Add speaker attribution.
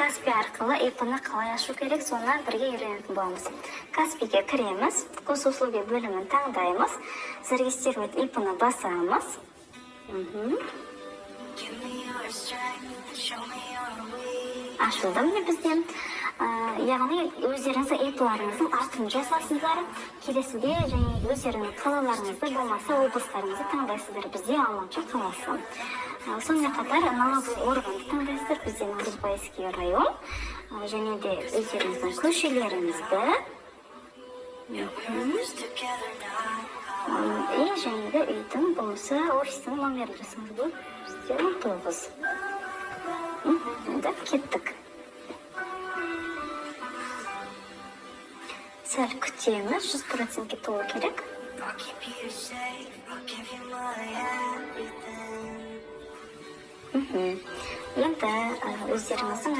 Speaker 1: Каспи арқылы ИП-ны қалай ашу керек, соны бірге үйренетін боламыз. Каспиге кіреміз, госуслуги бөлімін таңдаймыз, зарегистрировать ИП-ны басамыз. Ашылды міне бізде. Яғни өздеріңіздің ИП-ларыңыздың атын жазасыздар. Келесіде және өздеріңіздің қалаларыңызды, болмаса облыстарыңызды таңдайсыздар. Бізде Алматы қаласы. Сонымен қатар налоговый органды таңдайсыздар. Бізде Наурызбайский район. Және де өздеріңіздің көшелеріңізді. И және де үйдің болмаса офистің номерін жазсаңыз болады. Бізде 19. Енді кеттік. Сәл күтеміз, 100%-ке толу керек. Енді өздеріңіздің